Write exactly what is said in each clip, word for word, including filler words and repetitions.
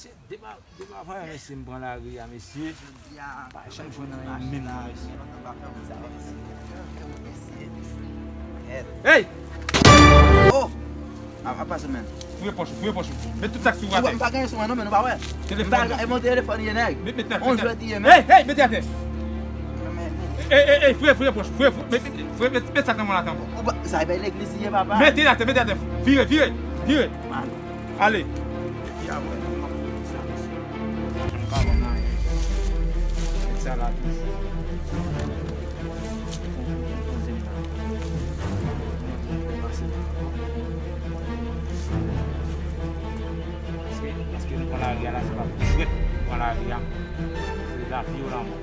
Depi, depi avan yè, mesye, m pran lari a, mesye. Pa janm jwenn anyen menm non, mesye. Hey! Oh! A, a pase, men. Fouye pòch ou, fouye pòch ou. Met tout sa k sou ou atè. M pa gen sou mwen non, men nou pa wè. Telefòn. M pa gen, e, mon telefòn ye, nèg. Met, met, met. On jwèt ye, men. Hey, hey, mete atè. Hey, hey, hey, fouye, fouye pòch ou. Fouye, fouye, met, met, fouye, met, met sa k nan men w la ankò. Ou pa, sa e pa legliz li ye, papa. Mete l atè, mete atè. Vire, vire, vire. Ale. Ale. Epi apre, m ap fè sa, mesye. Janm pa ban m anyen. Met sa la tou. Poze m la. Pase la. Paske, paske m pran lari a la, se pa pou jwèt m pran lari a. Se lavi ou lanmò.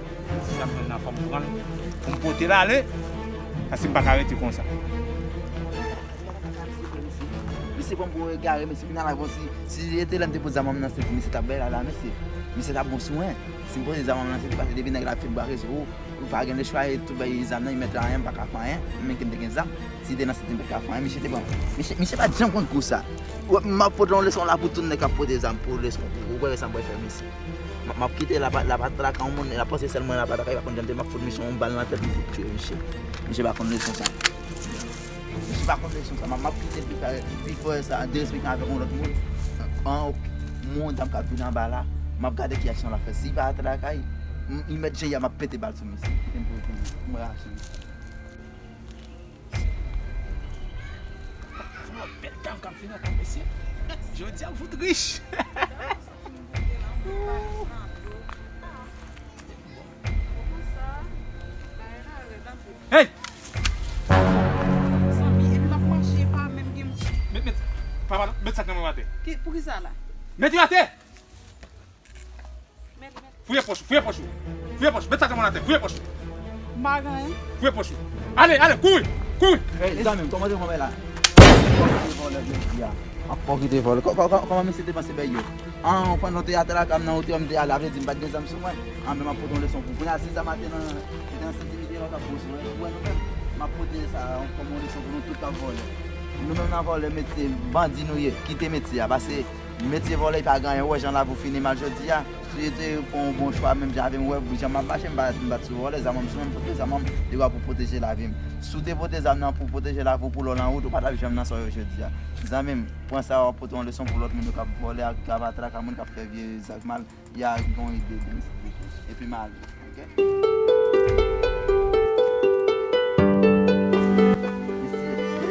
Si sa m jwenn nan, fò m pran l pou m pote l ale, paske m pa ka rete konsa. Misye pran m pou egare, mesye, kounye a la, bon, si, si se te lè m te pote zam nan senti, misye t ap bay la, la, mesye. Misye t ap bon sou mwen. Si m pote zam nan senti, paske depi nèg la fin brake sou ou, ou pa gen lechwa, e tout bay zam nan, li mèt anyen, m pa ka fè anyen, menm ke m te gen zam. Si te nan senti, m pa t ka fè anyen, misye te pran. Misye, misye pa t janm konn kou sa. Ou wè, m ap pote yon leson la pou tout nèg k ap pote zam, pou leson, pou, ou wè sa m pral fè misye. M, m ap kite l ap, l ap atak yon moun, l ap panse sèl mwen l ap atake, li pa konn jan m te, m ap fout misye yon bal nan tèt, m fout tiye misye. Misye pa konn leson sa. Misye pa konn leson sa. M ap, m ap kite l pi fè, pi fè sa, derespektan avèk yon lòt moun. An, yon dam k ap vin anba la, m ap gade ki aksyon l ap fè. Si li pa atake, m, li mèt je a, m ap pete bal sou misye. Kite m pou, pou, pou mwen rache misye. Yon bèl dam k ap vin ankò, mesye. Jodi a, m fout rich. Hey! Met, met, papa, met sa k nan men w atè. Poukisa la? Met yo atè! Fouye pòch ou, fouye pòch ou. Fouye pòch ou, met sa k nan men w atè, fouye pòch ou. M pa gen anyen. Fouye pòch ou. Ale, ale, kouri, kouri. Ey, zanmi m, kòman te konbay la? Kòman te vòlè jodi a? An, kòman te vòlè? Kò-, kò-, kò-, kòman misye te panse bèy yo? An, pandan w te atè lakay m nan, ou te wè m te ale, a vle di m pa t gen zam sou mwen. An, men m ap pote yon leson pou ou. Kounye a, si zam a te nan, te nan senti misye, l ap bon sou mwen. Ou wè nou menm, m ap pote sa kòm yon leson pou nou tout k ap vòlè. Nou menm n ap vòlè metye, bandi nou ye. Kite metye a, pase metye vòlè pa gen anyen. Ou wè jan lavi w fini mal jodi a. Si w te fè yon bon chwa, menm jan avè m, ou wè jan m ap mache, m pa, m pa t sou vòlè, zam an m sou mwen, m pote zam an m, li pa pou pwoteje lavi m. Si w te pote zam nan pou pwoteje lavi w, pou lè w nan wout, ou pa t ap janm nan sa w ye jodi a. Zanmi m, pran sa w ap pote yon leson pou lòt moun yo k ap vòlè ak k ap atraka moun k ap fè vye zak mal. Y a gen yon ide de misye. Epi m ale, oke? Misye,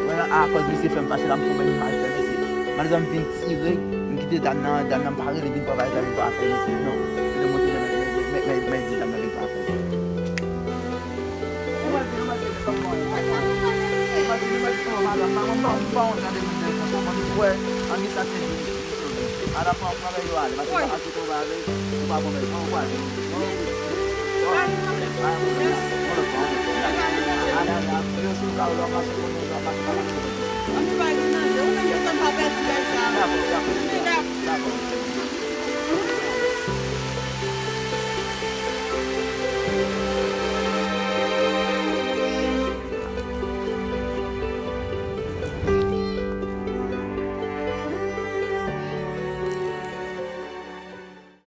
wè, akòz misye fè m fache la, m tonbe, m mal fè mesye. Malgre m vin tire, m kite dam nan, dam nan m pa rele vin pran valiz la, vin pran afè misye. Non, se de monte, men, men, men, men, men, di dam nan vin pran afè. Ala pa w travay yo ale, paske pa ajoute w ba avè, ou pa bon bagay, ou pa ale. Ale, ale, ale, yo sou ka ou lè w mache konn yo, w ap mache pa mache. Ann nou bay li manje, ou menm gentan pa pèdi bagay sa. Dakò, dakò, dakò.